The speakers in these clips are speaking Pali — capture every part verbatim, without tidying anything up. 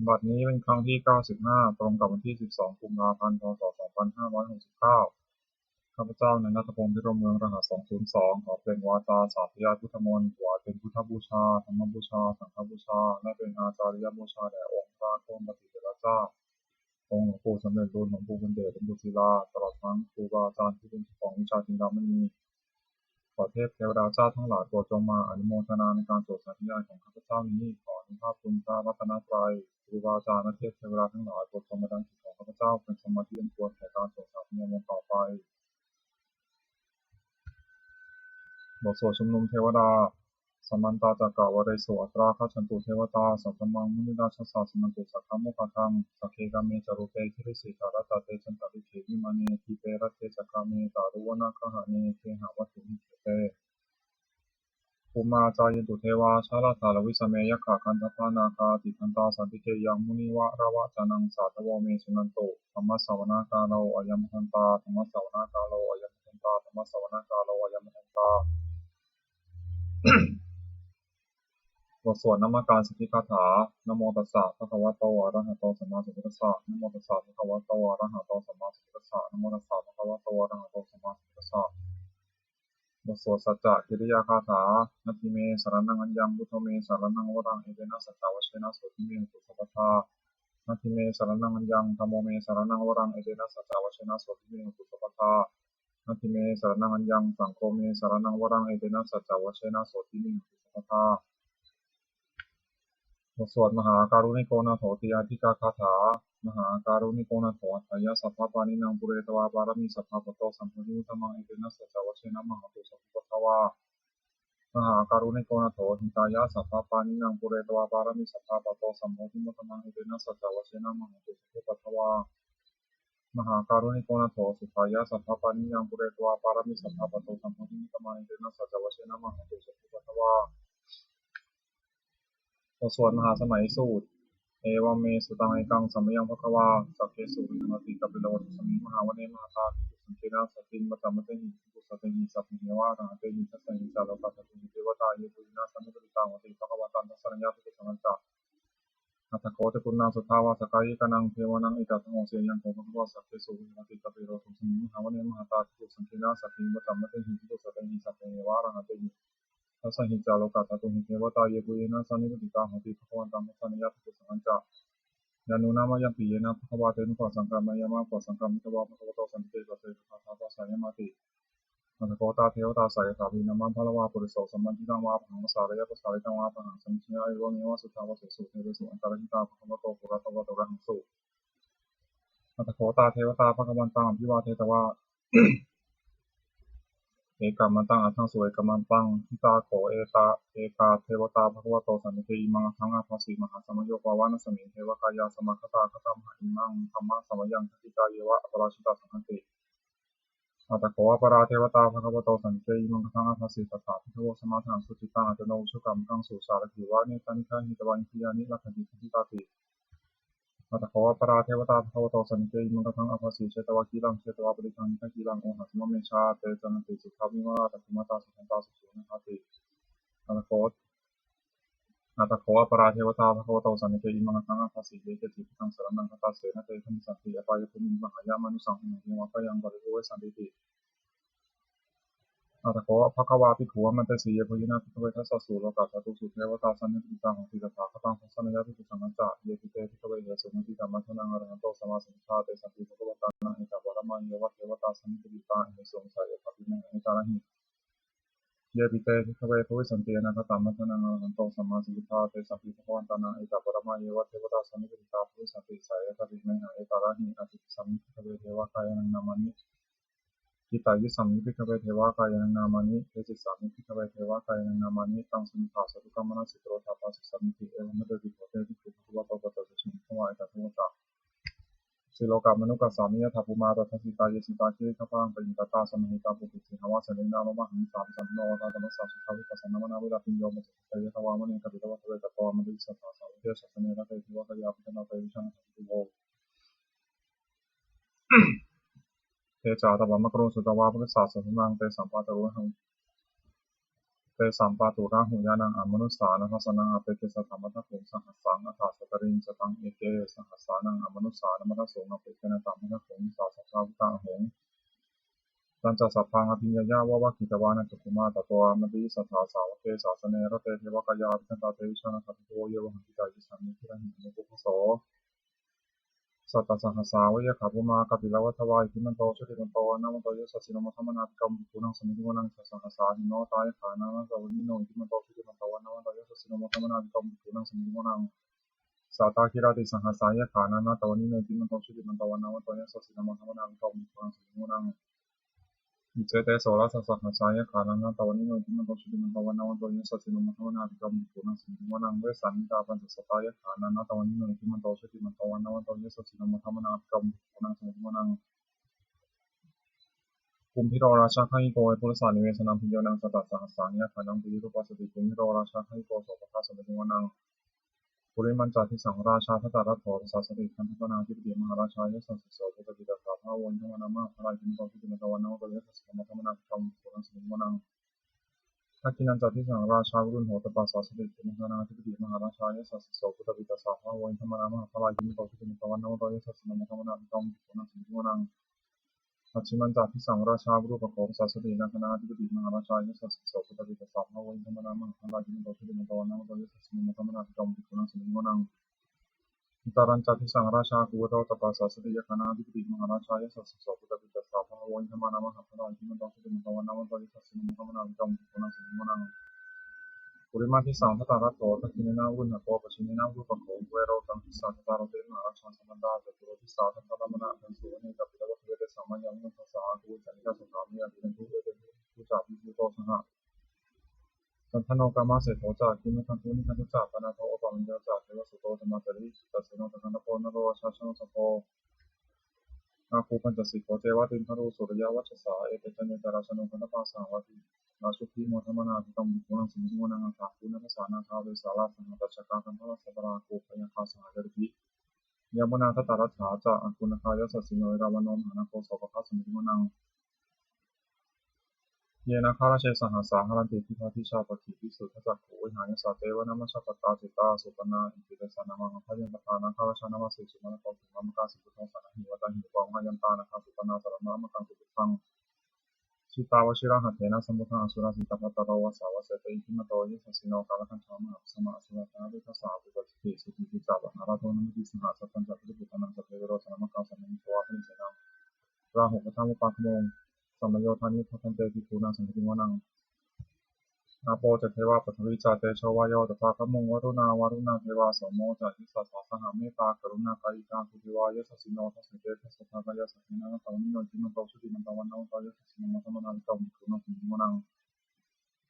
บัดนี้เป็นครั้งที่ 95 ตรงกับวันที่ 12 กุมภาพันธ์ พ.ศ. 2569 ข้าพเจ้านายณัฐพงษ์ พิรมเมือง รหัส สองศูนย์สอง ขอเปล่งวาจาสาธยายพุทธมนต์ ถวายเป็นพุทธบูชา ธรรมบูชา สังฆบูชา และเป็นอาจาริยบูชาแด่องค์พระโคตรปฏิเถระเจ้า องค์หลวงปู่สำเร็จลุน หลวงปู่บุญเดช หลวงปู่ศิลา ตลอดทั้งครูบาอาจารย์ที่เป็นเจ้าของวิชาจินดามณี ขอเทพเทวดาเจ้าทั้งหลายโปรดจงมาอนุโมทนาในการสวดสาธยายของข้าพเจ้านี้ ขออานุภาพคุณพระรัตนตรัย ครูบาอาจารย์และเทพเทวดาทั้งหลายโปรดจงบันดาลจิตของข้าพเจ้าเป็นสมาธิอันควรแก่การสวดสาธยายมนต์ต่อไป บทสวดชุมนุมเทวดา Samantā cakkavāḷesu atrāgacchantu devatā, saddhammaṃ munirājassa suṇantu saggamokkhadaṃ. Sagge kāme ca rūpe girisikharataṭe cantalikkhe vimāne, dīpe raṭṭhe ca gāme taruvanagahane gehavatthumhi khette, bhummā cāyantu devā jalathalavisame yakkhagandhabbanāgā, tiṭṭhantā santike yaṃ munivaravacanaṃ sādhavo me suṇantu. Dhammassavanakālo ayam bhadantā. Dhammassavanakālo ayam bhadantā. Dhammassavanakālo ayam bhadantā. บทสวดนมการสิทธิคาถา Namo tassa bhagavato arahato sammāsambuddhassa. Namo tassa bhagavato arahato sammāsambuddhassa. Namo tassa bhagavato arahato sammāsambuddhassa. บทสวดสัจจกิริยาคาถา Natthi me saraṇaṃ aññaṃ, buddho me saraṇaṃ varaṃ, etena saccavajjena sotthi me hotu sabbadā. Natthi me saraṇaṃ aññaṃ, dhammo me saraṇaṃ varaṃ, etena saccavajjena sotthi me hotu sabbadā. Natthi me saraṇaṃ aññaṃ, saṅgho me saraṇaṃ varaṃ, etena saccavajjena sotthi me hotu sabbadā. บทสวดมหาการุณิโกนาโถติอาทิกาคาถา Mahākāruṇiko nātho atthāya sabbapāṇinaṃ, pūretvā pāramī sabbā patto sambodhimuttamaṃ, etena saccavajjena mā hontu sabbupaddavā. Mahākāruṇiko nātho hitāya sabbapāṇinaṃ, pūretvā pāramī sabbā patto sambodhimuttamaṃ, etena saccavajjena mā hontu sabbupaddavā. Mahākāruṇiko nātho sukhāya sabbapāṇinaṃ, pūretvā pāramī sabbā patto sambodhimuttamaṃ, etena saccavajjena mā hontu sabbupaddavā. บทสวดมหาสมัยสูตร Evaṃ me sutaṃ. Ekaṃ samayaṃ bhagavā sakkesu viharati kapilavatthusmiṃ mahāvane mahatā bhikkhusaṅghena saddhiṃ pañcamattehi bhikkhusatehi sabbeheva arahantehi. Dasahi ca lokadhātūhi devatā yebhuyyena sannipatitā honti bhagavantaṃ dassanāya bhikkhusaṅghañca. Atha kho catunnaṃ suddhāvāsakāyikānaṃ devānaṃ etadahosi: Ayaṃ kho bhagavā sakkesu viharati kapilavatthusmiṃ mahāvane mahatā bhikkhusaṅghena saddhiṃ pañcamattehi bhikkhusatehi sabbeheva arahantehi. Dasahi ca lokadhātūhi devatā yebhuyyena sannipatitā honti bhagavantaṃ dassanāya bhikkhusaṅghañca. Yannūna mayampi yena bhagavā tenupasaṅkameyyāma, upasaṅkamitvā bhagavato santike dasettha bhāseyyāmāti. Atha kho tā devatā seyyathāpi nāma balavā puriso sammiñjitaṃ vā bāhaṃ pasāreyya, pasāritaṃ vā bāhaṃ sammiñjeyya, evameva suddhāvāsesu devesu antarahitā bhagavato purato pāturahaṃsu. Atha kho tā devatā bhagavantaṃ abhivādetvā ekamantaṃ aṭṭhaṃsu. Ekamantaṃ ṭhitā kho etā ekā devatā bhagavato santike imaṃ gāthaṃ abhāsi: Mahāsamayo pavanasmiṃ, devakāyā samāgatā, āgatamha imaṃ dhammasamayaṃ, dakkhitāyeva aparājitasaṅghanti. Atha kho aparā devatā bhagavato santike imaṃ gāthaṃ abhāsi: Tattha bhikkhavo samādahaṃsu, cittaṃ attano ujukamakaṃsu, sārathīva nettāni gahetvā, indriyāni rakkhanti saññhitāti. Atha kho aparā devatā bhagavato santike imaṃ gāthaṃ abhāsi: Chetvā khīlaṃ chetvā palighaṃ, indakhīlaṃ ohaccamanejā, te caranti suddhā vimalā, cakkhumatā sudantā susunāgāti. Atha kho, atha kho aparā devatā bhagavato santike imaṃ gāthaṃ abhāsi: Ye keci buddhaṃ saraṇaṃ gatāse, na te gamissanti apāyabhūmiṃ, pahāya mānusaṃ dehaṃ, devakāyaṃ paripūressantīti. Atha kho bhagavā bhikkhū āmantesi: Yebhuyyena bhikkhave dasasu lokadhātūsu devatā sannipatitā honti tathāgataṃ dassanāya bhikkhusaṅghañca. Yepi te bhikkhave ahesuṃ atītamaddhānaṃ arahanto sammāsambuddhā, tesampi bhagavantānaṃ etaparamāyeva devatā sannipatitā ahesuṃ, seyyathāpi mayhaṃ etarahi. Yepi te bhikkhave bhavissanti anāgatamaddhānaṃ arahanto sammāsambuddhā, tesampi bhagavantānaṃ etaparamāyeva devatā sannipatitā bhavissanti, seyyathāpi mayhaṃ etarahi. Ādidesāmi bhikkhave devakāyānaṃ nāmāni. Kittayissāmi bhikkhave devakāyānaṃ nāmāni. Desissāmi bhikkhave devakāyānaṃ nāmāni. Taṃ suṇātha sādhukaṃ manasikarotha bhāsissāmīti. Evaṃ bhanteti kho te bhikkhū bhagavato paccassosuṃ. Bhagavā etadavoca: Silokamanukassāmi, yattha bhummā tadassitā; ye sitā girigabbharaṃ, pahitattā samāhitā. Puthū sīhāva sallīnā, lomahaṃsābhisambhuno; odātamanasā suddhā, vippasannamanāvilā. Bhiyyo pañcasate ñatvā, vane kāpilavatthave; tapo āmantayi satthā, sāvake sāsane rate. Devakāyā abhikkantā, te vijānātha bhikkhavo. Te ca ātappamakaruṃ, sutvā buddhassa sāsanaṃ; tesampāturahu Tesampāturahu ñāṇaṃ amanussāna dassanaṃ, appeke satamaddakkhuṃ sahassaṃ atha sattariṃ. Sataṃ eke sahassānaṃ amanussānamaddasuṃ, appekena tamaddakkhuṃ disā sabbā phuṭā ahuṃ. Tañca sabbaṃ abhiññāya vavakkhitvāna cakkhumā, tato āmantayi satthā sāvake sāsane rate. Devakāyā abhikkantā te vijānātha bhikkhavo, ye vohaṃ kittayissāmi girāhi anupubbaso. Sattasahassā va yakkhā bhummā kāpilavatthavā, iddhimanto jutimanto vaṇṇavanto yasassino, modamānā abhikkāmuṃ bhikkhūnaṃ samitiṃ vanaṃ. Chasahassā hemavatā yakkhā nānattavaṇṇino, iddhimanto jutimanto vaṇṇavanto yasassino, modamānā abhikkāmuṃ bhikkhūnaṃ samitiṃ vanaṃ. Sātāgirā tisahassā yakkhā nānattavaṇṇino, iddhimanto jutimanto vaṇṇavanto yasassino, modamānā abhikkāmuṃ bhikkhūnaṃ samitiṃ vanaṃ. Iccete soḷasasahassā yakkhā nānattavaṇṇino, iddhimanto jutimanto vaṇṇavanto yasassino, modamānā abhikkāmuṃ bhikkhūnaṃ samitiṃ vanaṃ. Vessāmittā pañcasatā yakkhā nānattavaṇṇino, iddhimanto jutimanto vaṇṇavanto yasassino, modamānā abhikkāmuṃ bhikkhūnaṃ samitiṃ vanaṃ. Kumbhīro rājagahiko vepullassa nivesanaṃ, bhiyyo naṃ satasahassaṃ yakkhānaṃ payirupāsati, kumbhīro rājagahiko sopāga samitiṃ vanaṃ. Purimañca disaṃ rājā dhataraṭṭho pasāsati, gandhabbānaṃ ādhipati mahārājā yasassi so. Puttāpi tassa bahavo indanāmā mahabbalā, iddhimanto jutimanto vaṇṇavanto yasassino, modamānā abhikkāmuṃ bhikkhūnaṃ samitiṃ vanaṃ. Dakkhiṇañca disaṃ rājā virūḷho tappasāsati, kumbhaṇḍānaṃ ādhipati mahārājā yasassi so. Puttāpi tassa bahavo indanāmā mahabbalā, iddhimanto jutimanto vaṇṇavanto yasassino, modamānā abhikkāmuṃ bhikkhūnaṃ samitiṃ vanaṃ. Pacchimañca disaṃ rājā virūpakkho pasāsati, nāgānaṃ ādhipati mahārājā yasassi so. Puttāpi tassa bahavo indanāmā mahabbalā, iddhimanto jutimanto vaṇṇavanto yasassino, modamānā abhikkāmuṃ bhikkhūnaṃ samitiṃ vanaṃ. Uttarañca disaṃ rājā āgū varuṇo tappasāsati, yakkhānaṃ ādhipati mahārājā yasassi so. Puttāpi tassa bahavo indanāmā mahabbalā, iddhimanto jutimanto vaṇṇavanto yasassino, modamānā abhikkāmuṃ bhikkhūnaṃ samitiṃ vanaṃ. Purimaṃ disaṃ dhataraṭṭho, dakkhiṇena virūḷhako, pacchimena virūpakkho, ūve lokavidū disā. Cattāro te mahārājā samantā caturo disā, daddallamānā aṭṭhaṃsu, vane kāpilavatthave. Tesaṃ māyāvino dāsā āgū vañcanikā saṭhā, māyā kuṭeṇḍu veṭeṇḍu ca viṭū ca viṭuṭo saha. Candano kāmaseṭṭho ca kinnughaṇḍu nighaṇḍu ca, panādo opamañño ca devasūto ca mātali. Cittaseno ca gandhabbo naḷo rājā janosabho, āgū pañcasikho ceva timbarū suriyavacchasā. Ete caññe ca rājāno gandhabbā saha rājubhi, modamānā abhikkāmuṃ bhikkhūnaṃ samitiṃ vanaṃ. Athāgū nābhasā nāgā vesālā saha tacchakā, kambalassatarā āgū pāyāgā saha ñātibhi. Yāmunā dhataraṭṭhā ca āgū nāgā yasassino, erāvaṇo mahānāgo sopāga samitiṃ vanaṃ. Ye nāgarāje sahasā haranti dibbā dijā pakkhi visuddhacakkhū, vehāyasā te vanamajjhapattā citrā supaṇṇā iti tesa nāmaṃ. Abhayantadā nāgarājānamāsi supaṇṇato bhimmāmakāraṃ supaṇṇaṃ saṇhāhi vātaihi upavhayantā nāgā supaṇṇā saraṇamakaṃsu buddhaṃ. Jitā vajirahatthena samuddaṃ asurā sitā, bhātaro vāsavassete iddhimato yasassino, kālakañjā mahābhismā asurā dānaveghasā. Duggāhadiṭṭhibhujā cakkhumā dānādidānappaṇṇino, vāsavassete mahābhismā asurā dānaveghasā. Duggāhadiṭṭhibhujā cakkhumā dānādidānappaṇṇino, vāsavassete mahābhismā asurā dānaveghasā. Pāṇinio paṇḍitānupantamino, samayo dāni bhaddante bhikkhūnaṃ samitiṃ vanaṃ. Āpo ca devā paṭhavī ca tejo vāyo tadāgamuṃ, varuṇā vāruṇā devā somo ca yasasā saha. Mettākaruṇākāyikā āgū devā yasassino, dasete dasadhā kāyā sabbe nānattavaṇṇino, iddhimanto jutimanto vaṇṇavanto yasassino, modamānā abhikkāmuṃ bhikkhūnaṃ samitiṃ vanaṃ.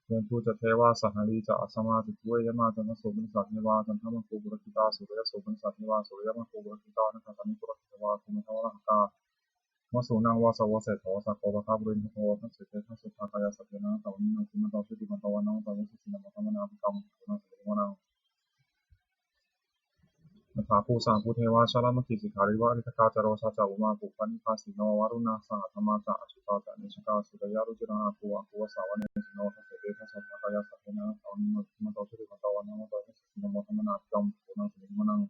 Veṇḍū ca devā sahalī ca asamā ca duve yamā, candassūpanisā devā candamāgū purakkhitā, suriyassūpanisā devā suriyamāgū purakkhitā, nakkhattāni purakkhitvā āgū mandavalāhakā. Vasūnaṃ vāsavo seṭṭho sakkopāga purindado, dasete dasadhā kāyā sabbe nānattavaṇṇino, iddhimanto jutimanto vaṇṇavanto yasassino, modamānā abhikkāmuṃ bhikkhūnaṃ samitiṃ vanaṃ. Athāgū sahabhū devā jalamaggisikhāriva, ariṭṭhakā ca rojā ca umāpupphanibhāsino, varuṇā sahadhammā ca accutā ca anejakā, sūleyyarucirā āgū āgū vāsavanesino, dasete dasadhā kāyā sabbe nānattavaṇṇino, iddhimanto jutimanto vaṇṇavanto yasassino, modamānā abhikkāmuṃ bhikkhūnaṃ samitiṃ vanaṃ.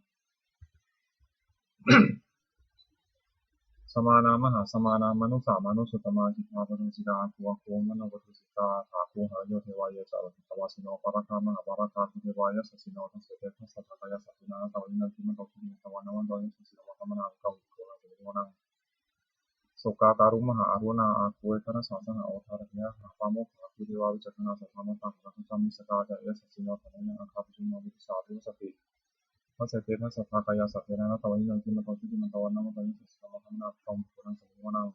Samānā mahāsamānā mānusā mānusuttamā, khiḍḍāpadūsikā āgū āgū manopadūsikā. Athāgū harayo devā ye ca lokittavāsino, pāragā mahāpāragā āgū devā yasassino, dasete dasadhā kāyā sabbe nānattavaṇṇino, iddhimanto jutimanto vaṇṇavanto yasassino, modamānā abhikkāmuṃ bhikkhūnaṃ samitiṃ vanaṃ. Sukkā karumhā aruṇā āgū veghanasā saha, odātagayhā mahāpāmokkhā āgū devā vicakkhaṇā sadāmattā, kālakañjā missakā ca yasassino, thanayaṃ āgā pajjunno disā abhivassati. Dasete dasadhā kāyā sabbe nānattavaṇṇino, iddhimanto jutimanto vaṇṇavanto yasassino, modamānā abhikkāmuṃ bhikkhūnaṃ samitiṃ vanaṃ.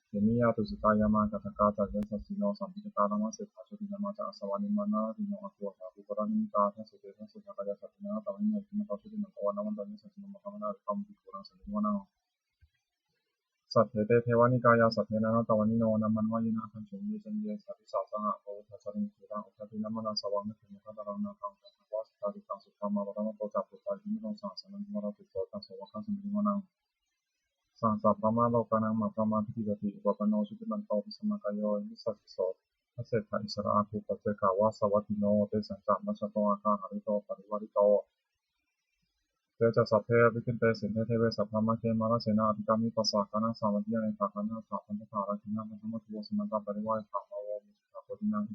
Khemiyā tusitā yāmā kaṭṭhakā ca yasassino, lambitakā lāmaseṭṭhā jotināmā ca āsavā, nimmānaratino āgū athāgū paranimmitā, dasete dasadhā kāyā sabbe nānattavaṇṇino, iddhimanto jutimanto vaṇṇavanto yasassino, modamānā abhikkāmuṃ bhikkhūnaṃ samitiṃ vanaṃ. Saṭṭhete devanikāyā sabbe nānattavaṇṇino, nāmanvayena āgañchuṃ ye caññe sadisā saha. Pavutthajātimanussaraṃ oghatiṇṇamanāsavaṃ, yakkhamaggalaṃ nāgaṃ candaṃva asitātitaṃ, subrahmā paramatto ca puttā iddhimato saha, sanaṅkumāro tisso taṃ sopāga samitiṃ vanaṃ. Sahassabrahmalokānaṃ mahābrahmābhitiṭṭhati, upapanno jutimanto bhismākāyo yasassi so. dasettha issarā āguṃ, paccekavasavattino; tesañca majjhato āgā, hārito parivārito. Te ca sabbe abhikkante, sinde deve sabrahmake; mārasenā abhikkāmi, passa kaṇhassa mandiyaṃ. Etha gaṇhatha bandhatha, rāgena bandhamatthu vo; samantā parivāretha, mā vo muñcittha koci naṃ.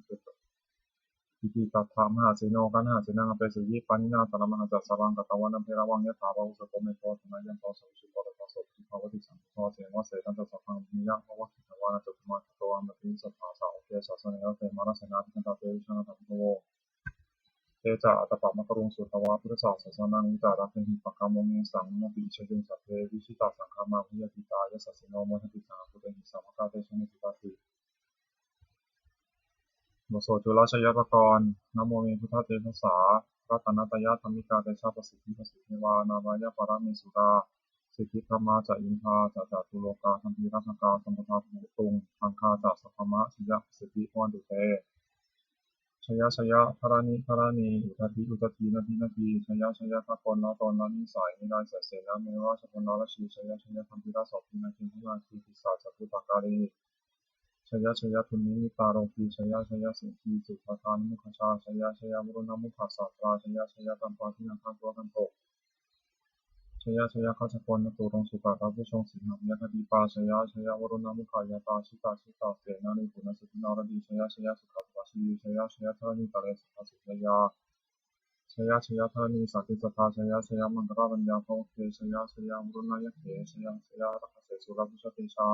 Iti tattha mahāseno, kaṇhasenaṃ apesayi; pāṇinā talamāhacca, saraṃ katvāna bheravaṃ. Yathā pāvussako megho, thanayanto savijjuko; tadā so paṭibhāvati, saṅkuddho asayaṃvase. Tañca sabbaṃ abhiññāya, vavakkhitvāna cakkhumā; tato āmantayi satthā, sāvake sāsane rate. Mārasenā abhikkantā, te vijānātha bhikkhavo. Te ca ātappamakaruṃ, sutvā buddhassa sāsanaṃ; vītarāgehi pakkāmuṃ, nesaṃ nāpi iñjayuṃ. Sabbe vijitasaṅgāmā, bhayātītā yasassino; modanti saha bhūtehi, sāvakā te janesutāti. บทสวดจุลชัยปกรณ์ Namo me buddhatejasā, ratanattayadhammikā; tejapasiddhi pasīdevā, nārāyaparamesurā. Siddhibrahmā ca indā ca, catulokā gambhīrakkhakā; samuddā bhūtuṃ gaṅgā ca, sabrahmajayasiddhi. Bhavantu te jaya jaya dharaṇi dharaṇī, udadhi udadhī, nadi nadī. Jaya jaya gagonlatonlanisai, nirayasena merurājabala rājī. Jaya jaya gambhīrasombhī, nāgendanāgī, pisācabhūtakālī. Jaya jaya dunnimittarogī, jaya jaya siṅgīsudādānamukhajā. Jaya jaya varuṇamukhasātrā, jaya jaya tampābhināgaṃ guvagantho. Jaya jaya gajagonnaturaṅga, sukarabhujaṅga sīhabyagghadīpā. Jaya jaya varuṇamukhayātrā, jita jita senārī, punasuddhināradī. Jaya jaya sukhasantā jaya, jaya dharaṇītale sadā sujayā. Jaya jaya dharaṇī sānti sadā, jaya jaya maṅkararājaṃ bhavagge. Jaya jaya varuṇayakkhe, jaya jaya rakkhase surabhujatejā.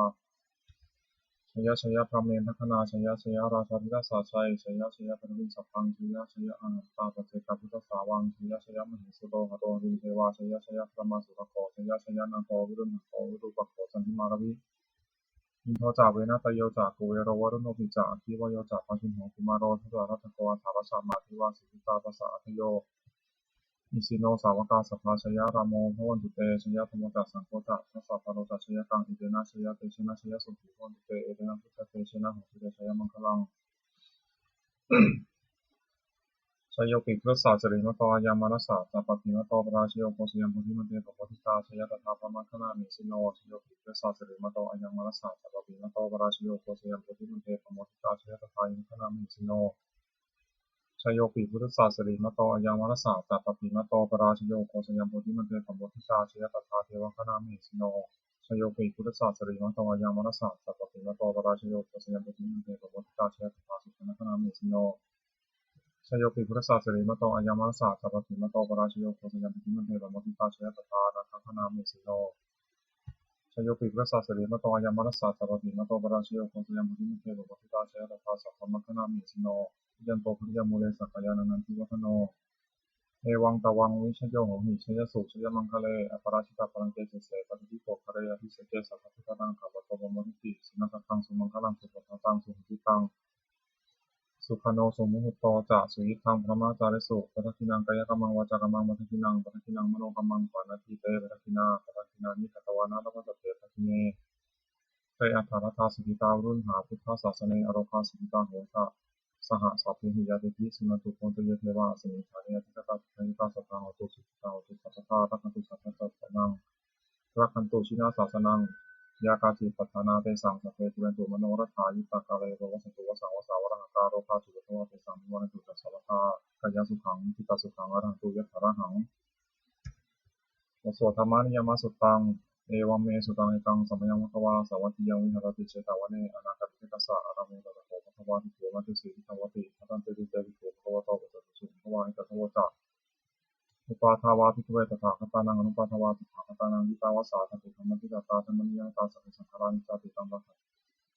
Jaya jaya brahmendagaṇā, jaya jaya rājādhirājasājjai. Jaya jaya paṭhaviṃ sabbaṃ, jaya jaya arahantā paccekabuddhasāvaṃ. Jaya jaya mahesuro haro harindevā, jaya jaya brahmā surakkho. Jaya jaya nāgo viruḷhako virūpakkho candimā ravi. Indo ca venateyyo ca, kuvero varuṇopi ca, aggi vāyo ca pājuṇho, kumāro dhataraṭṭhako, aṭṭhārasa mahādevā siddhitāpasa-ādayo. Isino sāvakā sabbe, jaya rāmo bhavantu te. Jaya dhammo ca saṅgho ca, dasapālo ca jayakaṃ. Etena jayatejena, jayasotthī bhavantu te. Etena buddhatejena, hotu te jayamaṅgalaṃ. Jayopi buddhassa sirīmato, ayaṃ mārassa ca pāpimato, parājayo ugghosayuṃ, bodhimaṇḍe pamoditā, jaya tadā brahmagaṇā mahesino. Jayopi buddhassa sirīmato, ayaṃ mārassa ca pāpimato, parājayo ugghosayuṃ, bodhimaṇḍe pamoditā, jaya tadā yamagaṇā mahesino. Jayopi buddhassa sirīmato, ayaṃ mārassa ca pāpimato, parājayo ugghosayuṃ, bodhimaṇḍe pamoditā, jaya tadā devagaṇā mahesino. Jayopi buddhassa sirīmato, ayaṃ mārassa ca pāpimato, parājayo ugghosayuṃ, bodhimaṇḍe pamoditā, jaya tadā supaṇṇagaṇā mahesino. Jayopi buddhassa sirīmato, ayaṃ mārassa ca pāpimato, parājayo ugghosayuṃ, bodhimaṇḍe pamoditā, jaya tadā nāgagaṇā mahesino. Jayopi buddhassa sirīmato, ayaṃ mārassa ca pāpimato, parājayo ugghosayuṃ, bodhimaṇḍe pamoditā, jaya tadā sabrahmagaṇā mahesino. Jayanto bodhiyā mūle, sakyānaṃ nandivaḍḍhano. Evaṃ tvaṃ vijayo hohi, jayassu jayamaṅgale. Aparājitapallaṅke sīse, paṭhavipokkhare, abhiseke sabbabuddhānaṃ, aggappatto pamodati. Sunakkhattaṃ sumaṅgalaṃ, supabhātaṃ suhuṭṭhitaṃ, sukhaṇo sumuhutto ca, suyiṭṭhaṃ brahmacārisu. Padakkhiṇaṃ kāyakammaṃ, vācākammaṃ padakkhiṇaṃ, padakkhiṇaṃ manokammaṃ, paṇidhī te padakkhiṇā. Padakkhiṇāni katvāna, labhantatthe padakkhiṇe. Te atthaladdhā sukhitā, viruḷhā buddhasāsane; arogā sukhitā hotha, saha sabbehi ñātibhi. Suṇantu bhonto ye devā, asmiṃ ṭhāne adhigatā, buddhānuggahā sadā hontu, sukhitā hontu sabbadā. Rakkhantu saddhaṃ sāsanaṃ, rakkhantu jinasāsanaṃ. Yā kāci patthanā tesaṃ, sabbe pūrentu manorathā. Yuttakāle pavassantu, vassaṃ vassā valāhakā; rogā cupaddavā tesaṃ, nivārentu ca sabbadā. Kāyasukhaṃ cittisukhaṃ, arahantu yathārahaṃ. บทสวด Dhammaniyāmasuttaṃ. Evaṃ me sutaṃ. Ekaṃ samayaṃ bhagavā sāvatthiyaṃ viharati jetavane anāthapiṇḍikassa ārāme. Tatra kho bhagavā bhikkhū āmantesi bhikkhavoti. Bhadanteti te bhikkhū bhagavato paccassosuṃ. Bhagavā etadavoca: Uppādā vā bhikkhave tathāgatānaṃ anuppādā vā tathāgatānaṃ, ṭhitā va sā dhātu dhammaṭṭhitatā dhammaniyāmatā: sabbe saṅkhārā aniccāti. Taṃ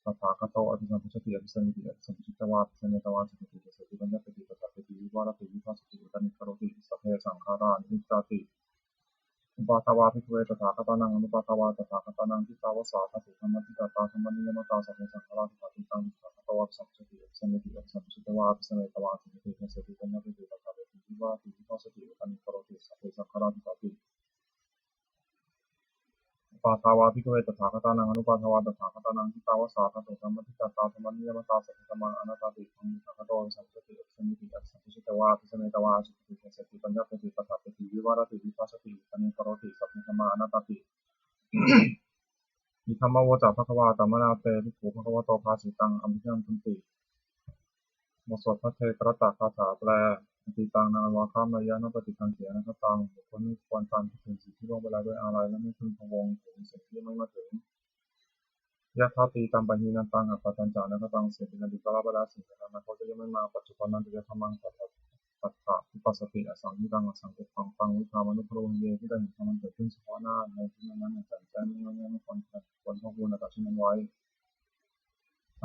tathāgato abhisambujjhati abhisameti, abhisambujjhitvā abhisametvā ācikkhati deseti paññapeti paṭṭhapeti vivarati vibhajati uttānīkaroti: sabbe saṅkhārā aniccāti. Uppādā vā bhikkhave tathāgatānaṃ anuppādā vā tathāgatānaṃ, ṭhitā va sā dhātu dhammaṭṭhitatā dhammaniyāmatā: sabbe saṅkhārā dukkhāti. Taṃ tathāgato abhisambujjhati abhisameti, abhisambujjhitvā abhisametvā ācikkhati deseti paññapeti paṭṭhapeti vivarati vibhajati uttānīkaroti: sabbe saṅkhārā dukkhāti. Uppādā vā bhikkhave tathāgatānaṃ anuppādā vā tathāgatānaṃ, ṭhitā va sā dhātu dhammaṭṭhitatā dhammaniyāmatā: sabbe dhammā anattāti. Taṃ tathāgato abhisambujjhati abhisameti, abhisambujjhitvā abhisametvā ācikkhati deseti paññapeti paṭṭhapeti vivarati vibhajati uttānīkaroti: sabbe dhammā anattāti. Idamavoca bhagavā. Attamanā te bhikkhū bhagavato bhāsitaṃ abhinandanti. บทสวดภัทเทกรัตตคาถาแปล Atītaṃ nānvāgameyya nappaṭikaṅkhe anāgataṃ. บุคคลไม่ควรการคิดถึงสิ่งที่ล่วงไปแล้วด้วยอาลัย และไม่พึงพะวงถึงสิ่งที่ยังไม่มาถึง Yadatītampahīnantaṃ, appattañca anāgataṃ. สิ่งเป็นอดีตก็ละไปแล้ว สิ่งเป็นอนาคตก็ยังไม่มา Paccuppannañca yaddhammaṃ, tattha tattha vipassati, asaṃhiraṃ asaṅkuppaṃ, taṃ viddhā manubrūhaye. ผู้ใดเห็นธรรมอันเกิดขึ้นเฉพาะหน้าในที่นั้นๆ อย่างแจ่มแจ้ง ไม่ง่อนแง่น ไม่ควรควรพอกพูน อันตรัสเช่นนั้นไว้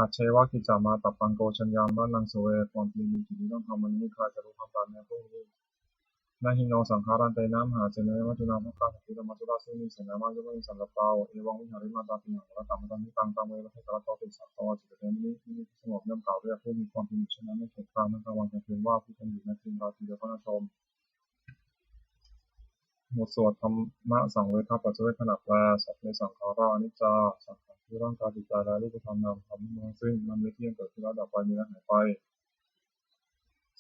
Ajjeva kiccamātappaṃ, ko jaññā maraṇaṃ suve. ความเพียรมีกิจนี้ต้องทำ วันนี้ไม่ใครจะรู้ความตาย แม้พรุ่งนี้ Na hi no saṅgarantena mahāsenena, maccunā bhokkhā satthu, dhammassutā sirīmahi, sennāma yomavihāni. สำหรับเรา เอวังวิหาริมา tāpi haṅkarattā, mataṃ hitvā taṃ ve bhaddekarattoti. สาม ตนว่า จิตเตมุนิ มุนีผู้สงบย่อมกล่าวเรียกผู้มีความเพียรอยู่เช่นนั้น ไม่เกียจคร้านทั้งกลางวันกลางคืน ว่าผู้เพียรอยู่ในเพียงราตรีเดียวก็น่าชม บทสวดธัมมสังเวคปัจจเวกขณะแปล Sabbe saṅkhārā aniccā. สังขารคือร่างกายจิตใจและรูปธรรมนามธรรมทั้งมวลทั้งสิ้น มันไม่เที่ยง เกิดขึ้นแล้วดับไป มีและหายไป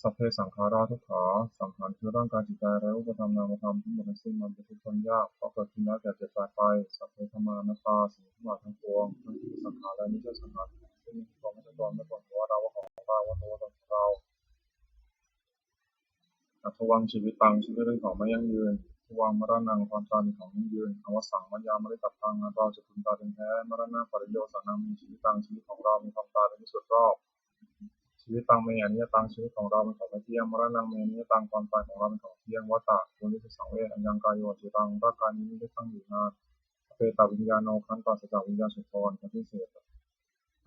Sabbe saṅkhārā dukkhā. สังขารคือร่างกายจิตใจและรูปธรรมนามธรรมทั้งหมดทั้งสิ้น มันเป็นทุกข์ทนยาก เพราะเกิดขึ้นแล้วแก่เจ็บตายไป Sabbe dhammā anattā. สิ่งทั้งหลายทั้งปวง ทั้งที่เป็นสังขารและไม่ใช่สังขารทั้งสิ้น ไม่ใช่ตัวไม่ใช่ตน ไม่ใช่ตัวเรา ว่าของเรา ว่าตัวตนของเรา Addhuvaṃ jīvitaṃ. ชีวิตเป็นของไม่ยั่งยืน Addhuvaṃ maraṇaṃ. ความตายเป็นของยั่งยืน Avassaṃ mayā maritabbaṃ. อันเราจะพึงตายเป็นแท้ Maraṇapariyosānaṃ me jīvitaṃ. ชีวิตของเรามีความตายเป็นที่สุดรอบ Jīvitaṃ me aniyataṃ. ชีวิตของเราเป็นของไม่เที่ยง Maraṇaṃ me aniyataṃ. ความตายของเราเป็นของเที่ยง Vata. ควรที่จะสังเวช Ayaṃ kāyo aciraṃ. ร่างกายนี้ไม่ได้ตั้งอยู่นาน Apetaviññāṇo. ครั้นปราศจากวิญญาณสุนทร ปฏิเสธ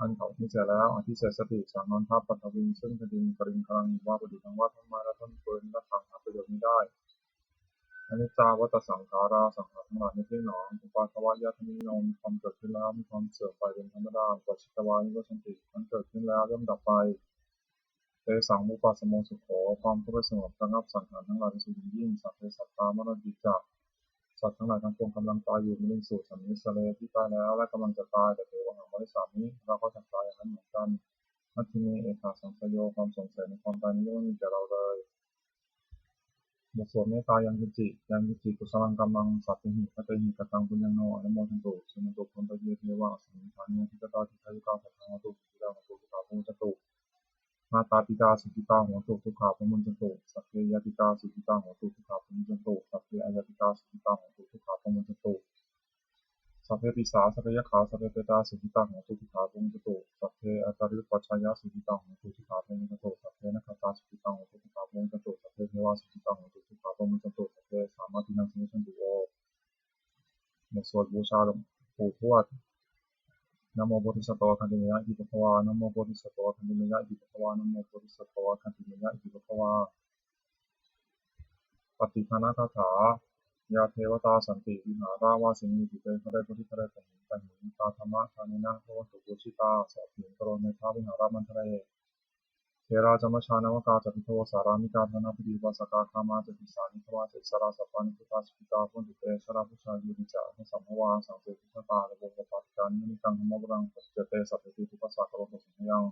อันเขาทิ้งเสียแล้ว Adhisessati. จักนอนทับ Paṭhaviṃ. ซึ่งแผ่นดิน Kaliṅgaraṃ. ว่าประดุจดังว่าท่อนไม้และท่อนฟืน Laddhaṃ. หาประโยชน์มิได้ Aniccā vata saṅkhārā. สังขารทั้งหลายไม่เที่ยงหนอ Uppādavayadhammino. มีความเกิดขึ้นแล้ว มีความเสื่อมไปเป็นธรรมดา Uppajjitvā nirujjhanti. ครั้นเกิดขึ้นแล้วย่อมดับไป Tesaṃ vūpasamo sukho. ความเข้าไปสงบระงับสังขารทั้งหลายเป็นสุขอย่างยิ่ง Sabbe sattā maranti ca. สัตว์ทั้งหลายทั้งปวงกำลังตายอยู่ Mariṃsu samissare. ที่ตายแล้วและกำลังจะตาย Tathevāhaṃ marissāmi. เราก็จักตายอย่างนั้นเหมือนกัน Natthi me ettha saṃsayo. ความสงสัยในความตายนี้ย่อมไม่มีแก่เราเลย บทสวดเมตตา Yaṃ kiñci yaṃ kiñci kusalaṃ kammaṃ sabbehi katehi kataṃ puññaṃ no anumodantu. Suṇantu bhonto ye devā asmiṃ ṭhāne adhigatā dīghāyukā sadā hontu sukhitā hontu sukhā bhavantu. Mātāpitā sukhitā hontu sukhā bhavantu. Sabbe ñātikā sukhitā hontu sukhā bhavantu. Sabbe aññātikā sukhitā hontu sukhā bhavantu. Sabbe pisā sabbe yakkhā sabbe petā sukhitā hontu sukhā bhavantu. Sabbe antaripajjhāyā sukhitā hontu sukhā bhavantu. Sabbe nakkhattā sukhitā hontu sukhā bhavantu. Sabbe devā sukhitā hontu sukhā bhavantu. Sabbe sampattīnaṃ samijjhantu vo. บทสวดบูชาหลวงปู่ทวด Namo bodhisatto āgantimāya iti bhagavā. Namo bodhisatto āgantimāya iti bhagavā. Namo bodhisatto āgantimāya iti bhagavā. Pattidānagāthā. Yā devatā santi vihāravāsinī, dīpe gare bodhighare tahiṃ tahiṃ, tā dhammadānena bhavantu pūjitā, sotthiṃ karontedha vihāramaṇḍale. Therā ca majjhā navakā ca, bhikkhavo sārāmikā, dānapatī upāsakā, gāmā ca desā ānandavāsakā, issarā sappāṇi bhūtā sukhitā bhavantu te. Jalābujā ye ca aṇḍasambhavā, asaṃsetuṃ jātā athavopapātikā, niyyānikaṃ dhammavaraṃ paṭicca te, sabbepi dukkhassa karontu saṅkhayaṃ.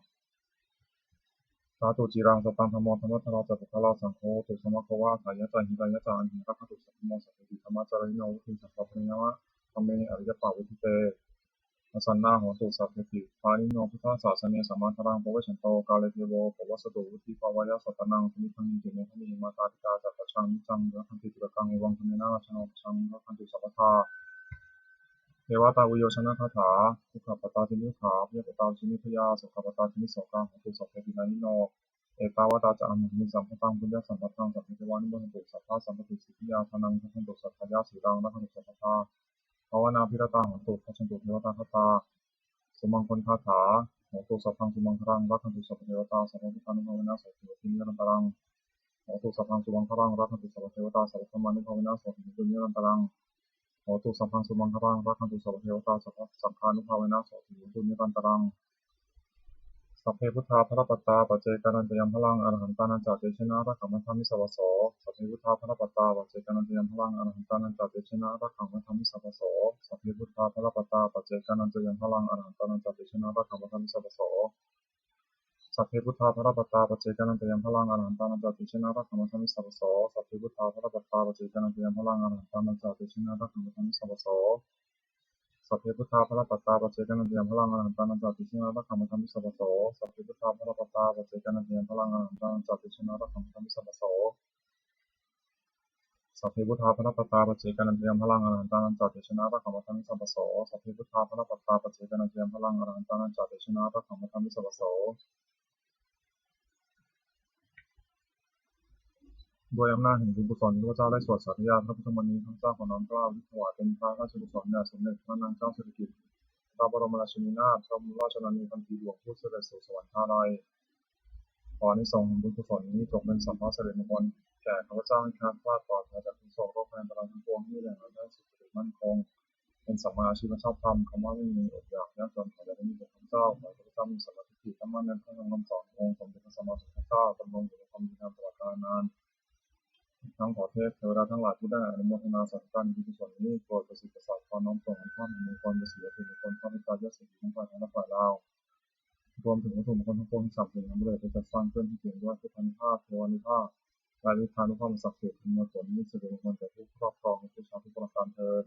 Ṭhātu ciraṃ sataṃ dhammo, dhammaddharā ca puggalā, saṅgho hotu samaggo va, atthāya ca hitāya ca. Amhe rakkhatu saddhammo, sabbepi dhammacārino, vuḍḍhiṃ sampāpuṇeyyāma, dhamme ariyappavedite. Pasannā hontu sabbepi pāṇino buddhasāsane, sammā dhāraṃ pavecchanto kāle devo pavassatu, vuḍḍhibhāvāya sattānaṃ samiddhaṃ netu medaniṃ. Mātā pitā ca atrajaṃ niccaṃ rakkhanti pāturakkhaṃ, evaṃ dhammena rājāno pajaṃ rakkhantu sabbadā. Devatāuyyojanagāthā. Dukkhappattā ca niddukkhā, bhayappattā ca nibbhayā, sokappattā ca nissokā, hontu sabbepi pāṇino. Ettāvatā ca amhehi sambhataṃ puññasampadaṃ, sabbe devānumodantu sabbasampattisiddhiyā. Dānaṃ dadantu saddhāya, sīlaṃ rakkhantu sabbadā, bhāvanābhiratā hontu, gacchantu devatāgatā. Sumaṅgalagāthā. Hotu sabbaṃ sumaṅgalaṃ, rakkhantu sabbadevatā, sabbabuddhānubhāvena sotthī hontu nirantaraṃ. Hotu sabbaṃ sumaṅgalaṃ, rakkhantu sabbadevatā, sabbadhammānubhāvena sotthī hontu nirantaraṃ. Hotu sabbaṃ sumaṅgalaṃ, rakkhantu sabbadevatā, sabbasaṅghānubhāvena sotthī hontu nirantaraṃ. Sabbe buddhā balappattā, paccekānañca yaṃ balaṃ, arahantānañca tejena, rakkhaṃ bandhāmi sabbaso. Sabbe buddhā balappattā, paccekānañca yaṃ balaṃ, arahantānañca tejena, rakkhaṃ bandhāmi sabbaso. Sabbe buddhā balappattā, paccekānañca yaṃ balaṃ, arahantānañca tejena, rakkhaṃ bandhāmi sabbaso. Sabbe buddhā balappattā, paccekānañca yaṃ balaṃ, arahantānañca tejena, rakkhaṃ bandhāmi sabbaso. Sabbe buddhā balappattā, paccekānañca yaṃ balaṃ, arahantānañca tejena, rakkhaṃ bandhāmi sabbaso. Sabbe buddhā balappattā paccekānañca yaṃ balaṃ arahantānañca tejena rakkhaṃ bandhāmi sabbaso. Sabbe buddhā balappattā paccekānañca yaṃ balaṃ arahantānañca tejena rakkhaṃ bandhāmi sabbaso. Sabbe buddhā balappattā paccekānañca yaṃ balaṃ arahantānañca tejena rakkhaṃ bandhāmi sabbaso. Sabbe buddhā balappattā paccekānañca yaṃ balaṃ arahantānañca tejena rakkhaṃ bandhāmi sabbaso. ด้วยอำนาจแห่งบุญกุศลที่ข้าพเจ้าได้สวดสาธยายพระพุทธมนต์นี้ ข้าพเจ้าขอน้อมเกล้าถวายเป็นพระราชกุศลแด่สมเด็จพระนางเจ้าสิริกิติ์ พระบรมราชินีนาถ พระบรมราชชนนีพันปีหลวง ผู้เสด็จสู่สวรรคาลัย ขออานิสงส์แห่งบุญกุศลนี้จงเป็นสัพพะสิริมงคลแก่ข้าพเจ้า ให้แคล้วคลาดปลอดภัยจากทุกข์โศกโรคภัยอันตรายทั้งปวง ให้มีแหล่งรายได้สุจริตมั่นคง เป็นสัมมาอาชีพชอบธรรม คำว่าไม่มีอดอยากยากจน ขออย่าได้มีแก่ข้าพเจ้า ขอให้ข้าพเจ้ามีสัมมาทิฏฐิตั้งมั่นแน่นแฟ้นตามคำสอนขององค์สมเด็จพระสัมมาสัมพุทธเจ้า ดำรงอยู่ในความดีงามตลอดกาลนาน อีกทั้งขอเทพเทวดาทั้งหลายผู้ได้อนุโมทนาสาธุการในบุญกุศลนี้ โปรดประสิทธิ์ประสาทพรน้อมส่งอันชอบมงคล ประสิทธิ์วัตถุมงคล พระพุทธเจ้ายอดเศรษฐีทั้งฝ่ายไทยและฝ่ายลาว รวมถึงวัตถุมงคลทั้งปวงที่สามสิ่งนั้นเลยไปจัดสร้างขึ้นที่เกิดด้วยพุทธานุภาพ เทวานุภาพ และฤทธานุภาพอันศักดิ์สิทธิ์ อำนวยผลให้มีสิริมงคลแก่ผู้ครอบครองและผู้เช่าทุกประการเทอญ